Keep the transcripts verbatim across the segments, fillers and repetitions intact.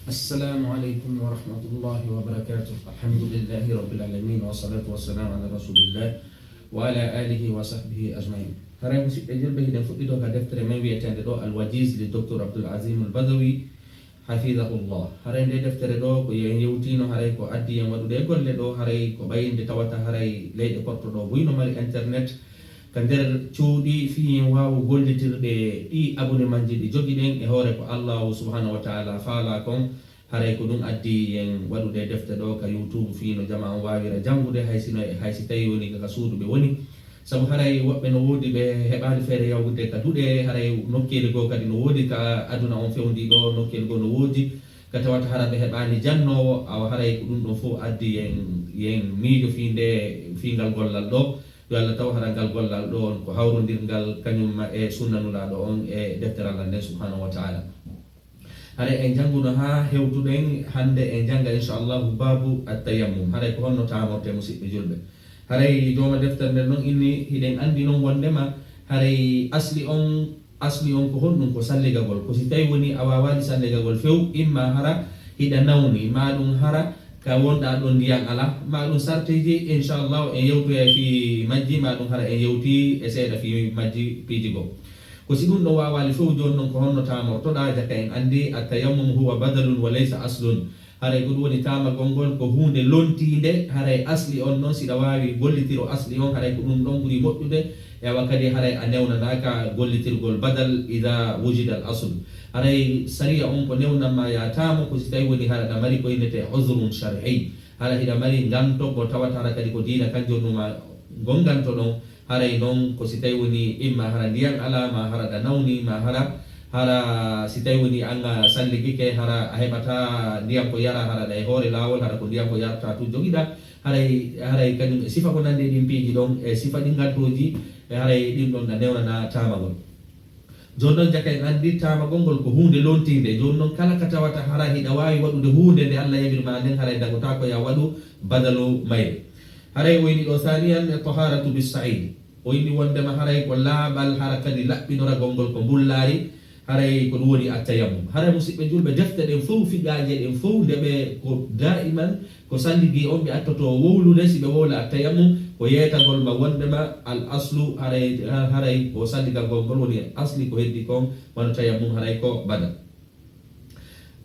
السلام عليكم ورحمة الله وبركاته. الحمد لله رب العالمين، والصلاة والسلام على رسول الله وعلى آله وصحبه أجمعين. Haray musidɓe julɓe, hiɗen fuɗɗi ɗo ka deftere men wi'eteende ɗo Al-Wajiz li Docteur Abdul Azim Al-Badawi, hafidahullah. Haray nde deftere ɗo ko yen yewtino, haray ko addi yen waɗude e golle ɗo, haray ko ɓaynde tawata haray leyɗe porto ɗo buy no mari internet ka nder cuuɗi, fii en waawu gollitirde ɗi abonemanji ɗi jogiɗen e hoore ko Allahu subhanahu wa ta'ala faala kon. Haray ko ɗum addi en waɗude defte ɗo ka YouTube fii no jama on waawira janngude, hay sino, hay si tawi woni ka suudu ɓe woni. Sabu haray woɓɓe no woodi ɓe heɓaali feere yawude ka duɗe, haray nokkeeli goo kadi no woodi ka aduna on fewndi ɗo, nokkeeli goo no woodi ka tawata hara ɓe heɓaali jannoowo, awa haray ko ɗum ɗon fof addi yen, yen miijo fii nde, fii ngal gollal ɗo. Yo Allah taw hara ngal gollal ɗo on ko hawrondirngal kañum ma e sunna Nulaaɗo on e deftere Allah nden subhanahu wa ta'ala. Haray en jannguno haa hewtuɗen, hannde en jannga inchallahu baabu at-tayammum. Haray ko honno taamorte, musidɓe julɓe? Haray jooma deftere nden non inni, hiɗen anndi non wonndema haray asli on, asli on ko honɗum? Ko salligagol. Ko si tawi woni a waawaali salligagol few, imma hara hiɗa nawni, maa ɗum hara ka wonɗa ɗon ndiyan alaa, maa ɗum sartiji, inchallahu en yewtoyay fii majji, maa ɗum hara en yewti e seeɗa fii majji piiji goo. Ko si ɗum ɗon waawaali fow, jooni non ko honno taamortoɗaa? Jaka en anndi, at-tayammum huwa badalun wa laysa aslun. Haray ko ɗum woni taamagol ngol ko huunde lontiinde, haray asli on non, si ɗa waawi gollitiro asli on, haray ko ɗum ɗon ɓuri moƴƴude. Ewa kadi haray a newnanaaka gollitirgol badal ida wujida al asl. Haray sariya on ko newnan ma ya taamo ko si tawi woni hara ɗa mari ko innete uzrun shar'i. Hara hiɗa mari nganto ko tawata hara kadi ko diina kan jonnuma ngon nganto ɗon. Haray non ko si tawi woni imma hara ndiyan alaa, ma hara ɗa nawni, ma hara, hara si tawi woni an a salligike, hara a heɓata ndiyan ko yara, hara ɗa e hoore laawol, hara ko ndiyan ko yarta tun jogiɗa. Haray, haray kañum e sifa ko nandi e ɗin piiji ɗon, e sifa ɗin ngantoji, e haray ɗin ɗon ɗa newnana taamagol. Jooni non jaka en anndi taamagol ngol ko huunde lontiinde. Jooni non kala ka tawata hara hiɗa waawi waɗude huunde nde Allah yamir ma nden, haray dagotaako ya waɗu badalu mayre. Haray o inni ɗo, thaniyan, taharatu bis sa'id. O inni wonndema haray ko laaɓal hara kadi laɓɓinoragol ngol ko mbullaari, haray ko ɗum woni at-tayammum. Haray musidɓe julɓe, defte ɗen fow, fiqaaje ɗen fow, nde ɓe ko daiman ko salligi on ɓe attoto wowlude, si ɓe wowla at-tayammum, ko yeetagol ma wonndema al aslu haray, haray ko salligagol ngol woni asli, ko heddi kon wano tayammum haray ko badal.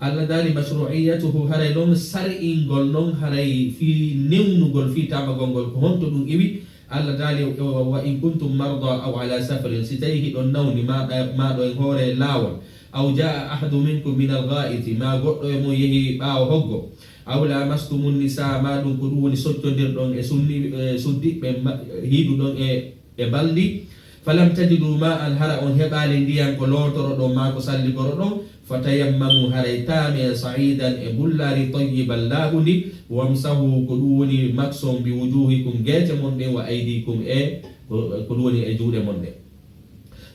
Allah daali mashru'iyatuhu, haray non sar'ingol non haray fii newnugol, fii taamagol ngol, ko honto ɗum iwi? Allah daali, wa, wa in kuntum marda aw ala safarin, si tawi hiɗon nawni, ma ɗa, ma ɗo e hoore laawol, aw jaa ahadu minkum min al gha'iti, ma goɗɗo e mon yehi ɓaawo hoggo, aw lamastumun nisa, ma ɗum ko ɗum woni soccondirɗon e sunni, e suddiɓɓe ma, hiiduɗon e, e baldi, falam tajidu ma'an, hara on heɓaali ndiyan ko lootoroɗon ma ko salligoroɗon, fatayammamu, haray taame, sa'idan, e mbullaari, tayyiban, laaɓundi, wamsahu, ko ɗum woni makson, bi wujuhikum, geece mon ɗen, wa aydikum, e ko, ko ɗum woni e juuɗe mon ɗen.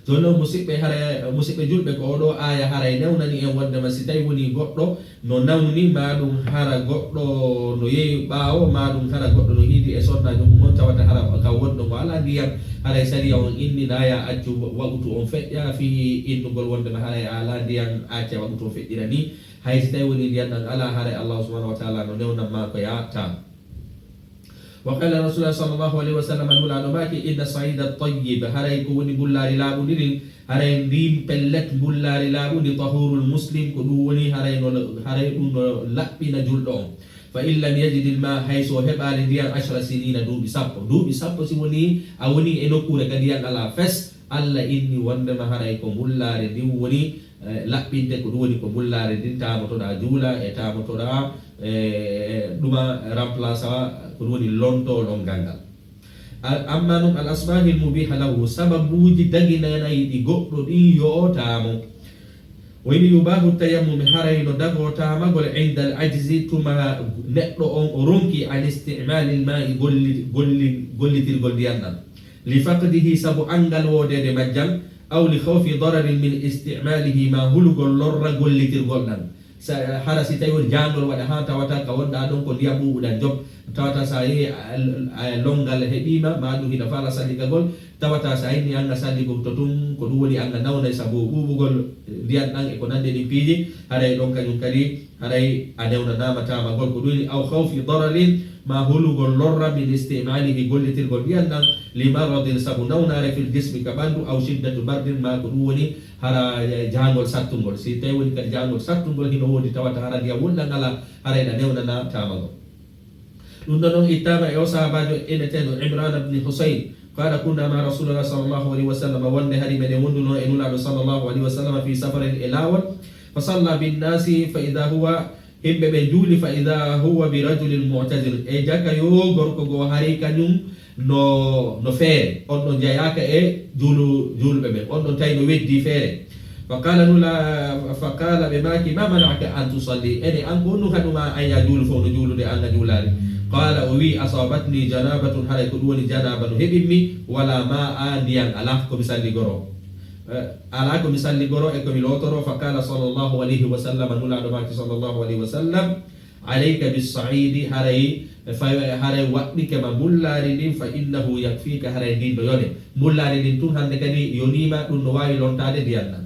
Jooni non, musidɓe, hara, musidɓe julɓe, ko oɗo aaya haray newnani en wonndema si tawi woni goɗɗo no nawni, ma ɗum hara goɗɗo no yehi ɓaawo, ma ɗum hara goɗɗo no hiidi e sonnaajo mum on, tawata hara ka wonɗo mo alaa ndiyan, haray sariya on inni na ya accu waɓutu on feƴƴa fii innugol wonndema haray a alaa ndiyan, acca waɓutu on feƴƴira ni. Hay si tawi woni ndiyan ɗan alaa, haray Allahu subhanahu wa ta'ala no newnan ma ko ya taam. Wa qala Rasulullah sallallahu alayhi wa sallam, Nulaaɗo maaki, inna saida tayyib, haray ko woni mbullaari laaɓundi ndin, haray ndin pellet mbullaari laaɓundi, tahurul muslim, ko ɗum woni haray no, haray ɗum no laɓɓina julɗo on. Fa in lam yajidil ma, hay so heɓaali ndiyan, ashra sinina, duuɓi sappo. Duuɓi sappo si woni a woni e nokkuure ka ndiyan alaa fes, Allah inni wonndema haray ko mbullaari ndin woni, eh, laɓɓinte, ko ɗum woni ko mbullaari ndin taamotoɗaa juula e taamotoɗaa, eh, ɗuma remplaça, ko ɗum woni lonto lonngal ngal. Al-, amma non al asbahil mubiha lahu, sababuuji daginanayɗi goɗɗo ɗin yo o taamo. O inni yubahu tayammum, haray no dagoo taamagol inda al ajzi, tuma neɗɗo on o ronki an istimalil ma'i, golli-, golli-, gollitirgol ndiyan ɗan. Li faqdihi, sabu anngal woodeede majjal, aw li khawfi dararin min istimalihi, ma hulugol lorra gollitirgol ɗan. Sa, hara si tawi woni jaangol waɗa haa tawata ka wonɗaa ɗon ko ndiyam ɓuuɓuɗam jop, tawata sa yehi a, a, lonngal heɓiima, ma ɗum hiɗa faala salligagol, Tawata so a inni an a salli gom to tun, ko ɗum woni an a nawnay sabu ɓuuɓugol ndiyan ɗan e ko nandi e ɗin piiji, haray ɗon kañum kadi, haray a newnanaama taamagol. Ko ɗum woni aw khawfi dararin, ma hulugol lorra min istimalihi gollitirgol ndiyan ɗan, li maradin sabu nawnaare fil jismi ka ɓanndu, aw shiddatu bardin ma ko ɗum woni hara, eh, jaangol sattungol. Si tawi woni kadi jaangol sattungol hino woodi tawata hara ndiyan wulɗan alaa, haray ɗa newnana taamagol. Ɗum ɗon on ittaama e o sahaabaajo eneteeɗo Imran ibn Husayn. Qala kunna ma Rasulullah sallallahu alayhi wa sallam, wonde hari meɗen wonduno e Nulaaɗo sallallahu alayhi wa sallam fi safarin e laawol. Fa salla bin nasi fa idha huwa, himɓe ɓe juuli fa idha huwa bi rajulin mu'tazil. E jaka yo gorko goo hari kañum no, no feere. On ɗon jayaaka e juulu-, juuluɓe ɓen. On ɗon tawi no weddi feere. Fa qala nula-, fa qala ɓe maaki, "Ma mana'aka an tusalli?" Ene an ko honɗum haɗuma an ya juulu fof no juulude an a juulaali? Qala o wi, "Asabatni janabatun, haray ko ɗum woni janaba no heɓimmi, wala ma a ndiyan ala ko mi salli goro. Eh, ala ko mi salli goro e ko mi lootoro." Fa qala sallallahu alayhi wa sallam, Nulaaɗo maaki sallallahu alayhi wa sallam, "Alayka bis-sa'idi, haray, fa-, haray waɗɗike ma mbullaari ndin, fa innahu yakfika, haray ndin no yone." Mbullaari ndin tun hande kadi yoniima, ɗum no waawi lontaade ndiyan ɗan.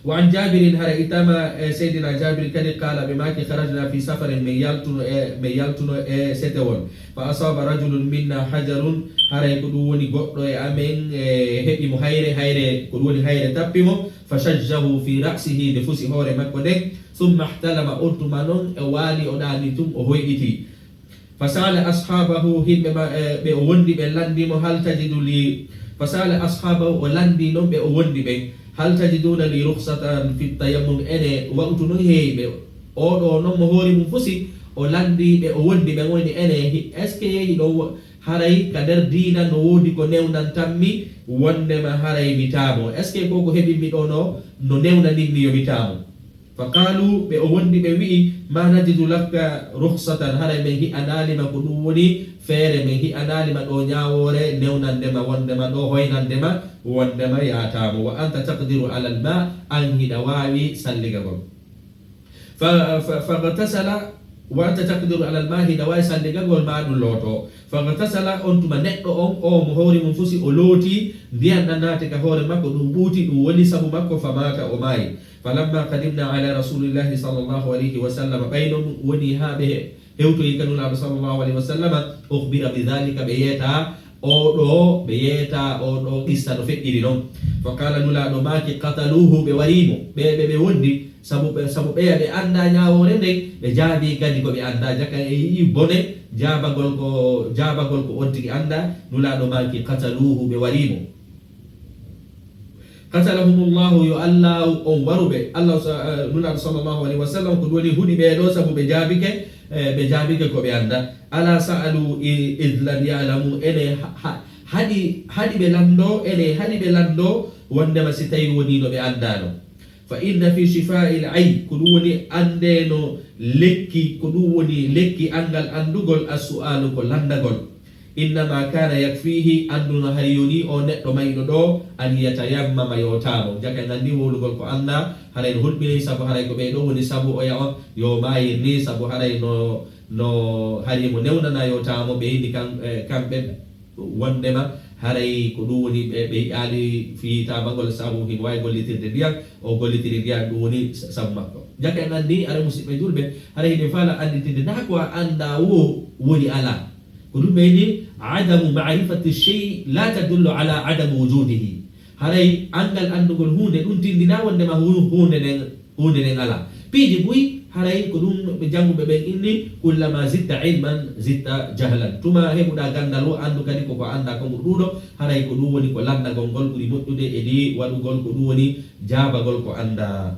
Wa an Jabirin, haray ittaama e Seydina Jabir kadi, qala ɓe maaki, "Kharajna fi safarin, min yaltuno e, min yaltuno e setewol. Fa asaba rajulun minna hajarun, haray ko ɗum woni goɗɗo e amen, e, heɓi mo hayre, hayre, ko ɗum woni hayre tappi mo, fa shajjahu fi ra'sihi, nde fusi hoore makko nden, thumma ihtalama, on tuma non e waali o ɗaani tun, o hoyɗiti." Fa sa'ala ashabahu, himɓe ma-, e, ɓe o wondi ɓen lanndi mo, "Hal tajidu li?" Fa sa'ala ashabahu, o lanndi non ɓe o wondi ɓen, "Hal tajiduna li rukhsatan fi tayammum?" Ene wa'utu non heewi ɓe. Oɗo non mo hoore mum fusi, o lanndi ɓe o wondi ɓen, woni ene, hi-, est-ce que hiɗo wo-, haray ka nder diina no woodi ko newnantammi wondema haray mi taamo? Est-ce que ko ko heɓimmi ɗo no, no newnaninmi yo mi taamo? Fa qalu, ɓe o wondi ɓe wi'i, "Ma najidu laka rukhsatan, haray men hi'anaali ma ko ɗum woni feere, men hi'anaali ma ɗo ñaawoore newnande ma wondema ɗo hoynande ma wondema yaataamo. Wa anta taqdiru alal ma, an hiɗa waawi salligagol." Fa, fa, faghtasala, wa anta taqdiru alal ma, hiɗa waawi salligagol ma ɗum looto. Faghtasala, on tuma neɗɗo on, o mo hoore mum fusi, o looti, ndiyan ɗan naati ka hoore makko, ɗum ɓuuti, ɗum woni sabu makko, fa maata, o maayi. Falamma qadimna ala rasulillahi sallallahu alayhi wa sallam, ɓay non woni haa ɓe he-, hewtoyi ka Nulaaɗo sallallahu alayhi wa sallam, ukhbira bi dhalika, ɓe yeeta oɗo, ɓe yeeta oɗo qissa no feƴƴiri non. Fa qala, Nulaaɗo maaki, qataluhu, ɓe wariimo, ɓe, ɓe, ɓe wondi, sabu ɓe, sabu ɓeya ɓe annda ñaawoore nden, ɓe jaabi kadi ko ɓe annda, jaka e yi'i bone, jaabagol ko, jaabagol ko on tigi annda, Nulaaɗo maaki, qataluhu, ɓe wariimo. Qatalahumullahu, yo Allahu on waru ɓe. Allah sa-, eh, Nulaaɗo sallallahu alayhi wa sallam, ko ɗum woni huɗi ɓee ɗoo, sabu ɓe jaabike, eh, ɓe jaabike ko ɓe annda. Ala sa'alu i-, id lam ya'lamu, ene ha-, ha-, haɗi, haɗi ɓe lanndo, ene haɗi ɓe lanndo, wondema si tawi wonii no ɓe anndaano. Fa inna fi shifa'il ay, ko ɗum woni anndeeno lekki, ko ɗum woni lekki anngal anndugol, as-su'alu, ko lanndagol. Innama kana yakfihi, annduno hari yoni o neɗɗo mayɗo ɗo, an yatayammama, yo taamo. Jaka en anndi wowlugol ko annda, haray no hulɓinay, sabu haray ko ɓee ɗoo woni sabu oya on, yo maayir ni, sabu haray no, no hari mo newnana yo taamo, ɓe inni kam-, eh, kamɓe wondema haray ko ɗum woni ɓe, ɓe yi'aali fii taamagol, sabu hino waawi gollitirde ndiyan, o gollitiri ndiyan, ɗum woni sa-, sabu makko. Jaka en anndi, haray musiɓɓe julɓe, haray hiɗen faala annditinde, ndaa ko a annda wo woni alaa. Ko ɗum ɓe inni, adamu ma'rifati shay'i la tadullu ala adami wujudihi. Haray anngal anndugol huunde, ɗum tinndinaa wondema hu-, huunde nden, huunde nden alaa. Piiji buy, haray ko ɗum ɓe jannguɓe ɓen inni, kullama zidta ilman, zidta jahlan. Tuma heɓuɗaa ganndal wo, anndu kadi ko ko anndaa kon ɓuri ɗuuɗo, haray ko ɗum woni ko lanndagol ngol ɓuri moƴƴude e ɗi waɗugol ko ɗum woni jaabagol ko anndaa.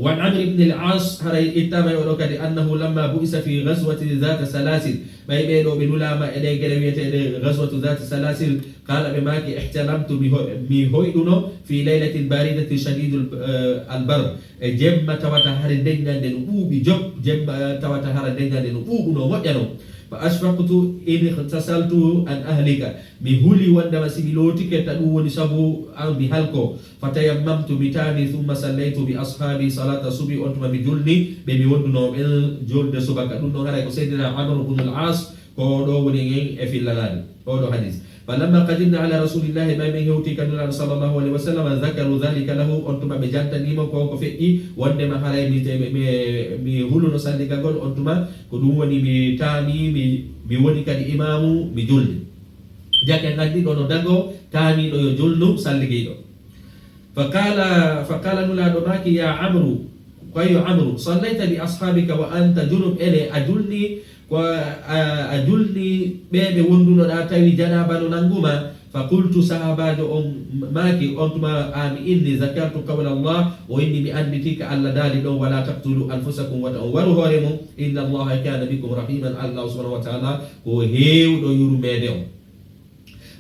Wa an Amr ibn al-As, haray ittaama e oɗo kadi, annahu lamma bu'isa fi ghazwati dhati salasil, ɓay ɓee ɗoo ɓe nulaama e ɗee gere wi'eteeɗe ghazwatu dhati salasil, qala ɓe maaki, ihtalamtu, mi ho-, mi hoyɗuno, fi laylatin baridatin shadidul, eh, al-bar, e jemma tawata hare ndeññande no ɓuuɓi jop, jemma tawata hare ndeññande no ɓuuɓuno moƴƴano. Fa ashfaqtu in ightasaltu an ahlika, mi huli wondema si mi lootike ta ɗum woni sabu an mi halko. Fa tayammamtu, mi taami, thumma sallaytu bi ashaabi salata subhi, on tuma mi julni ɓe mi wondunoo ɓen julde subaka. Ɗum ɗon haray ko Seydina Amr ibn al-As, ko ɗo woni en e fillanaade oɗo hadis. فلما قدمنا على رسول الله, ɓay min hewti ka Nulaaɗo صلى الله عليه وسلم, ذكروا ذلك له, on tuma ɓe jantanimo ko, ko feƴƴi, wondema haray mi, mi, mi, mi huluno salligagol, on tuma ko ɗum woni mi taami, mi, mi woni kadi imaamu, mi julni. Jake ngaddi ɗo no dago, taamiɗo yo julnu salligiiɗo. فقال، فقال Nulaaɗo maaki, يا عمرو, ko yo Amru, صليت بأصحابك وأنت جنب, ene a julni, ko a, a julni ɓe ɓe wondunoɗa tawi janaaba no nanguma. فقلت, sahaabaajo on maaki, on tuma ami inni, ذكرت قول الله, o inni mi annditi ka Alla daali ɗon, ولا تقتلوا أنفسكم, wata on waru hoore mon, إن الله كان بكم رحيما, Alla سبحانه وتعالى ko heewɗo yurmeede on.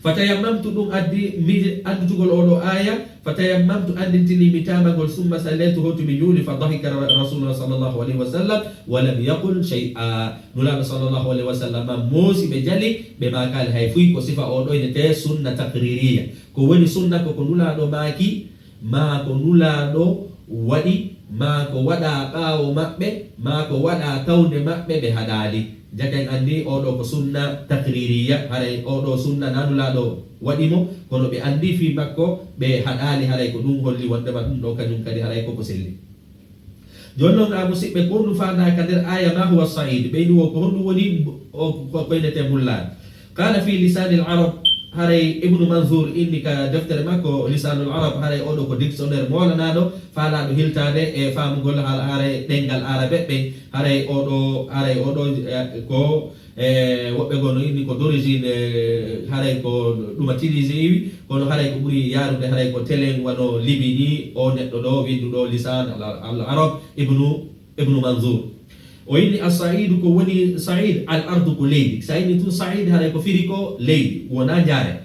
فتيممت, ɗum addi mi annditugol oo ɗoo aaya, فتيممت, anndintini mi taamagol, ثم صليت, hoti mi juuli, فضحك رسول الله صلى الله عليه وسلم ولم يقل شيئا. Nulaaɗo صلى الله عليه وسلم moosi, ɓe jali, ɓe maakaali hay fuy. Ko sifa oo ɗoo inetee sunna taqririya. Ko woni sunna ko, ko Nulaaɗo maaki, maa ko Nulaaɗo waɗi, maa ko waɗaa ɓaawo maɓɓe, maa ko waɗaa kawnde maɓɓe, ɓe haɗaali. Jaka en anndi oo ɗoo ko sunna taqririya, haray oo ɗoo sunna na Nulaaɗo waɗi mo, kono ɓe anndi fii makko, ɓe haɗaali, haray ko ɗum holli wondema ɗum ɗoo kañum kadi haray koko selli. Jooni non, a musiɓɓe, ko honɗum faandaa ka nder aaya, ما هو الصعيد? Ɓeyni wo ko honɗum woni o, ko, ko inetee mbullaari? قال في لسان العرب, haray Ibnu Manzur inni ka deftere makko Lisanul Arab, haray oo ɗoo ko dictionnaire moolanaaɗo, faalaaɗo hiltaade e faamugol har-, haray ɗemngal Aarabeɓɓe, haray oo ɗoo, haray oo ɗoo, eh, ko, eh, woɓɓe goo no inni ko d'origine, eh, haray ko ɗuma Tunisie iwi, kono haray ko ɓuri yaarude haray ko telen wano Libi ni, o neɗɗo ɗoo winnduɗo Lisan al, al Arab, Ibnu Ibnu Manzur. O inni, as-sa'idu, ko woni sa'id, al-ardu, ko leydi. So a inni tun sa'id, haray ko firi ko leydi, wonaa jaare.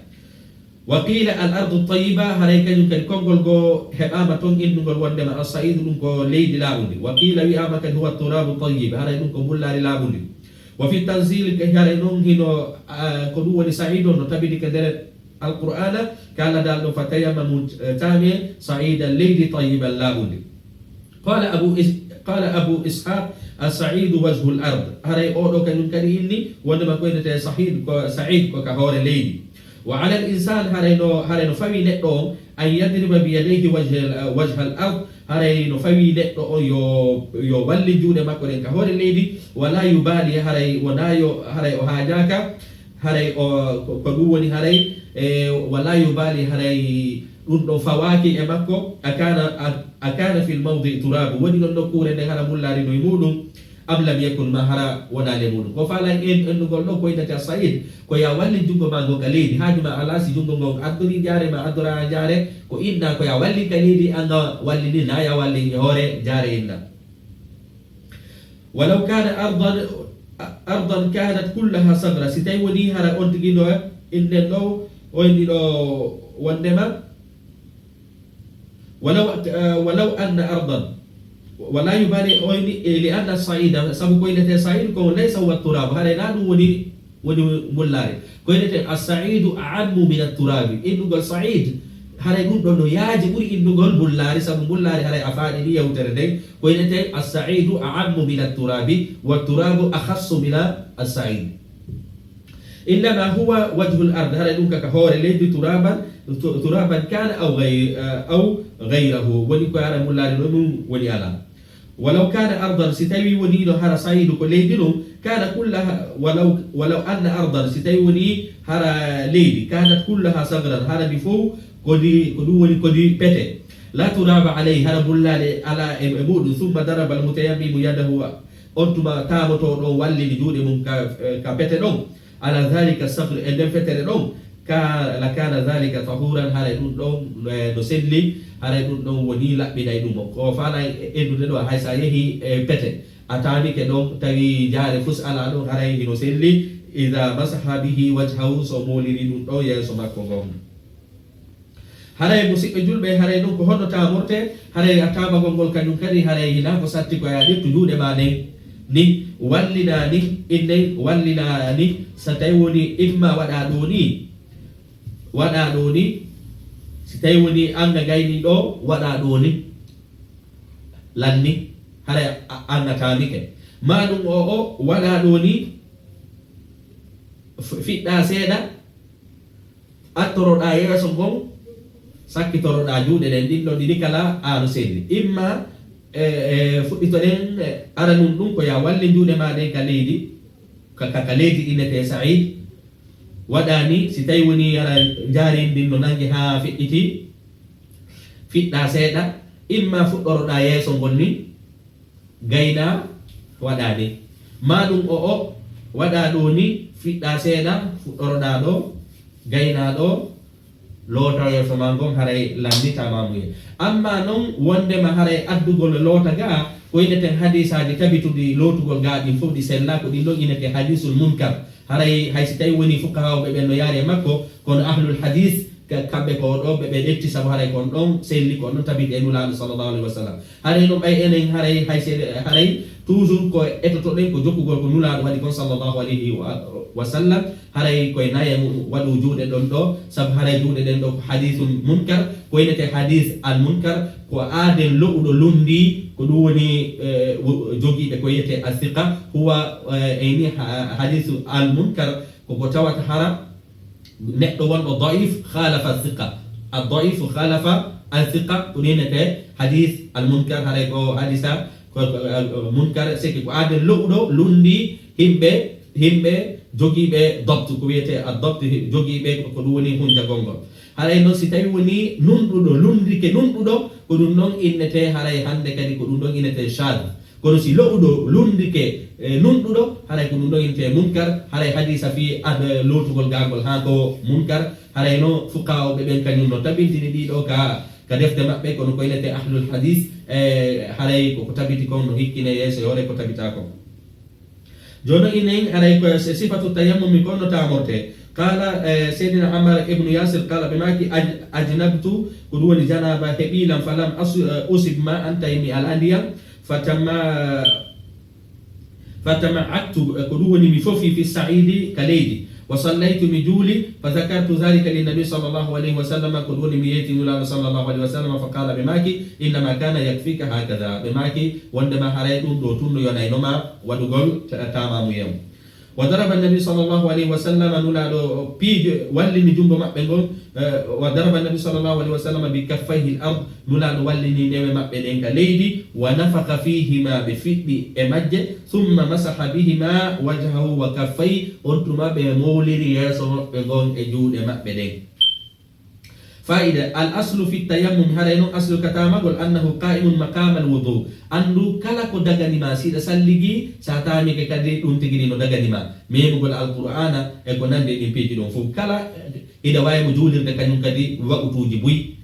Wa qiila al-ardu tayyiba, haray kañum kadi konngol goo heɓaama ton innugol wondema as-sa'idu ɗum ko leydi laaɓundi. Wa qiila wi'aama kadi huwa turabu tayyib, haray ɗum ko mbullaari laaɓundi. Wa fi tanzil, haray non hino, ah, ko ɗum woni sa'id on no tabiti ka nder Alqur'aana, ka Alla daali ɗon, "Fatayammamu, eh, taamee, sa'idan, leydi, tayyiban, laaɓundi." Qaala Abu Is-, qaala Abu Ishaq, "As-sa'idu wajhul ard." Haray oo ɗoo kañum kadi inni, wondema ko innetee sahid, ko sa'id, ko ka hoore leydi. Wa alal insaan, haray no, haray no fawii neɗɗo on, an yadriba bi yadayhi wajhal, eh, wajhal ard, haray no fawii neɗɗo on yo, yo wallin juuɗe makko ɗen ka hoore leydi, wala yubali, haray wonaa yo, haray o haajaaka, haray o, ko, ko ɗum woni haray, e, wala yubali, haray ɗum ɗon fawaaki e makko, akana, a, akana fil mawdi turabu, woni ɗon nokkuure nden hara mbullaari no e muɗum, am lam yakun, ma hara wonaali e muɗum. Ko faalaa en, ennugol ɗo ko innete as-sa'id, ko yo a wallin junngo maa ngon ka leydi, haaju ma alaa si junngo ngon addorii jaare ma addoraa jaare, ko inna ko yo a wallin ka leydi, an a wallini, na yo a wallin e hoore jaare inna. Walaw kana ardan, ardan kanat kullaha sagra, si tawi woni hara on tigi no innen ɗo, o inni ɗo wondema, walaw, eh, walaw anna ardan, wala yubali, o inni, eh, li anna saida, sabu ko innete said ko laysa huwa turab, haray na ɗum woni, woni mbullaari. Ko innete as-saidu a'ammu min at-turabi, innugol said, haray ɗum ɗon no yaaji ɓuri innugol mbullaari, sabu mbullaari haray a faaɗini yewtere nden. Ko innete as-saidu a'ammu min at-turabi, wa turabu akhassu min as-said. Innama huwa wajhul ard, haray ɗum kaka hoore leydi, turaban, tu-, turaban kana aw ghay-, aw ghayrahu, woni ko hara mbullaari no ɗum woni alaa. Walaw kana ardan, si tawi woni no hara saidu ko leydi ɗum, kana kullaha, walaw, walaw anna ardan, si tawi woni hara leydi, kanat kullaha sagran, hara ndi fow ko ndi, ko ɗum woni ko ndi pete. La turaba alayhi, hara mbullaari alaa e, e muɗum. Summa daraba al-mutayammimu yadahu, on tuma taamotooɗo on wallini juuɗe mum ka, ka pete ɗon. Ala dhalika sagr, e nden fetere ɗon. Ka, la kana dhalika tahuran, haray ɗum ɗon, eh, no selli, haray ɗum ɗon woni laɓɓinay ɗum. Ko faalaa e, endude ɗo, hay sa yehi e pete, a taamike ɗon, tawi jaare fus alaa ɗon, haray hino selli. Idha masaha bihi wajhahu, so moolini ɗum ɗon yeeso makko ngon. Haray musiɓɓe julɓe, haray ɗum ko honno taamorte? Haray a taamagol ngol kañum kadi, haray hinaa ko satti ko a ƴettu juuɗe ma ɗen ni, wallina ni, innen wallina ni, so tawi woni imma waɗa ɗo ni, waɗa ɗo ni, si tawi woni an a gayni ɗo, waɗa ɗo ni, lanni, haray a, an a taamike. Ma ɗum o, o waɗa ɗo ni, f-, fiɗɗa seeɗa, attoroɗaa yeeso ngon, sakkitoroɗaa juuɗe ɗen ɗin ɗon ɗiɗi kala aano selli. Imma e, e fuɗɗitoɗen e, aranun ɗum ko ya walli juuɗe maa ɗen ka leydi, ka, ka, ka leydi innetee Sa'iid. Waɗaani, si tawi woni ara njaari ndin no nangi haa feƴƴiti, fiɗɗaa seeɗa, imma fuɗɗoroɗaa yeeso ngon ni, gaynaa waɗaani. Maa ɗum o, o waɗaa ɗoo ni, fiɗɗaa seeɗa, fuɗɗoroɗaa ɗoo, gaynaa ɗoo, loota yeeso maa ngon haray lannitaama muye. Amma non wondema haray addugol loota gaa, ko inneten hadiisaaji tabituɗi lootugol gaa ɗin fof ɗi sellaa, ko ɗin ɗon innete hadiisul munkar. Haray hay si tawi woni fuqahaaɓe ɓen no yaari e makko, kono ahlul hadiis, ka-, kamɓe ko ɗo ɓe, ɓe ƴetti, sabu haray kon ɗon selli, kon ɗon tabiti e Nulaaɗo sallallahu alaihi wa sallam. Haray non ɓay enen haray, hay se, haray toujours ko etotoɗen ko jokkugol ko Nulaaɗo waɗi kon sallallahu alaihi wa, wa sallam. Haray koye naye mu-, waɗu juuɗe ɗon ɗo, sabu haray juuɗe ɗen ɗo ko hadiisul munkar, ko innete hadiis al munkar, ko aaden lo'uɗo lunndii, ko ɗum woni, eh, wo-, jogiiɓe ko wiyetee asiqa, huwa, eh, eyni ha-, hadiisu al munkar, ko ko tawata hara neɗɗo wonɗo daif khalafa siqa. Ad daifu khalafa al siqa, ko ɗum innete hadiis al munkar, haray ko hadiisa ko, ko, ko munkar, seke ko aaden lo'uɗo lunndii himɓe, himɓe jogiiɓe dobtu, ko wiyetee ad dobtu, jogiiɓe ko, ko ɗum woni hunjagol ngol. Haray non si tawi woni nunɗuɗo, lunndike nunɗuɗo, ko ɗum ɗon innetee haray hannde kadi ko ɗum ɗon innetee shadh. Kono si lo'uɗo lunndike, e, nunɗuɗo, haray ko ɗum ɗon innetee munkar, haray hadiisa fii ad-, lootugol gaangol haa ko munkar, haray no fuqahaa'uɓe ɓen kañum no tabintini ɗii ɗoo ka, ka defte maɓɓe, kono ko innetee ahlul hadiis, e, haray ko ko tabiti kon no hikkine yeeso yoore ko tabitaa kon. Jooni inen haray ko si-, sifatu tayammumi kon no taamortee. Qaala, eh, Seydina Ammar ibnu Yasir, qaala ɓe maaki, aj-, ajnabtu, ko ɗum woni janaaba heɓii lan, falam asu-, eh, usib ma an, tawi mi alaa ndiyam, fatama-, fatama'attu, eh, ko ɗum woni mi fofi fi sa'idi ka leydi, wa sallaytu mi juuli, fa zakartu dhalika linnabi sallallahu alayhi wa sallam, ko ɗum woni mi yeeti Nulaaɗo sallallahu alayhi wa sallam, fa qaala ɓe maaki, innama kana yakfika hakadha, ɓe maaki, wondema haray ɗum ɗoo tun no yonayno ma waɗugol ta-, taamamuye on. Wa daraba annabi sallallahu alayhi wa sallam, Nulaaɗo piiji, wallini junngo maɓɓe ngon, eh, wa daraba annabi sallallahu alayhi wa sallam bi kaffayhi al ard, Nulaaɗo wallini newe maɓɓe ɗen ka leydi, wa nafakha fihima, ɓe fiɗɗi e majje, thumma masaha bihima wajhahu wa kaffayhi, on tuma ɓe mowliri yeeso maɓɓe ngon e juuɗe maɓɓe ɗen. Faa'ida, al aslu fi tayammum, haray non aslu ka taamagol, annahu qa'imun maqamal wudu. Anndu kala ko dagani ma, si ɗa salligi, sa taamike kadi ɗum tigi ɗi no dagani ma. Memugol Alqur'aana e ko nandi e ɗin piiji ɗon fof. Kala hiɗa waawi mo juulirde kañum kadi waqutuuji buy.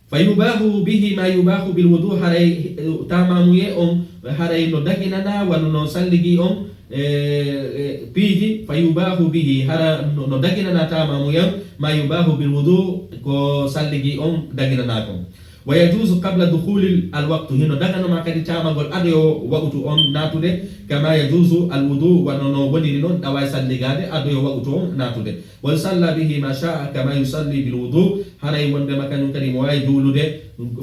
Fa yubaahu bihi ma yubaahu bil wudu, haray, eh, taamamuye on, haray no daginana wano no salligi on, eh, eh, piiji, fa yubaahu bihi, hara no, no daginana taamamuye on, ma yubaahu bil wudu, ko salligi on daginana kon. Wa yajuuzu qabla dukhulil al waqtu, hino daganoma kadi taamagol ado yo waqtu on naatude, kama yajuuzu al wudu, wano no woniri non ɗa waawi salligaade ado yo waqtu on naatude. Wa yusalla bihi ma sha'a kama yusalli bil wudu, haray wondema kañum kadi mo waawi juulude,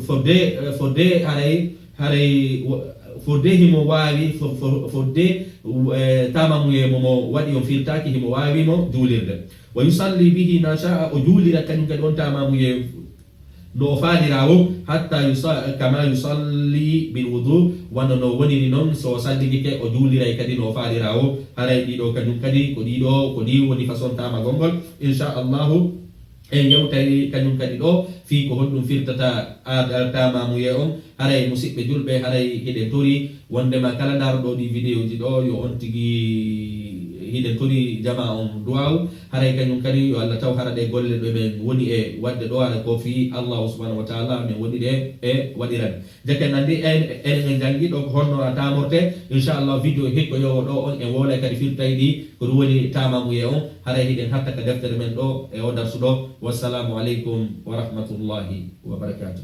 fodde, fodde haray, haray wo-, fodde himo waawi, fo-, fo-, fodde, eh, taamamuye mo mo waɗi on firtaaki, himo waawi mo juulirde. Wa yusalli bihi ma sha'a, o juulira kañum kadi on taamamuye no o faalira o, hatta yusa-, kama yusalli bil wudu, wano no woniri non so o salligike, o juuliray kadi no o faalira o. Haray ɗiɗo kañum kadi ko ɗiɗo, ko ɗi woni façon taamagol ngol. Insha Allahu, en yewtay kañum kadi ɗo fii ko honɗum firtata a-, a-, taamamuye on. Haray musiɓɓe julɓe, haray hiɗen tori wondema kala ndaaruɗo ɗi vidéo ji ɗo, yo on tigi hiɗen tori jama on duwaawu. Haray kañum kadi yo Allah taw hara ɗe golle ɗe men woni e waɗde ɗo, hara ko fii Allahu subhanahu wa ta'ala men woni ɗe e waɗirande. Jake nandi en, en, en janngi ɗo ko honno a taamorte. Insha Allah, vidéo hikko yowo ɗo on en wowlay kadi firtay ɗi, ko ɗum woni taamamuye on. Haray hiɗen hatta ka deftere men ɗo e o darsu ɗo. Wassalamu aleykum wa rahmatullahi wa barakatuh.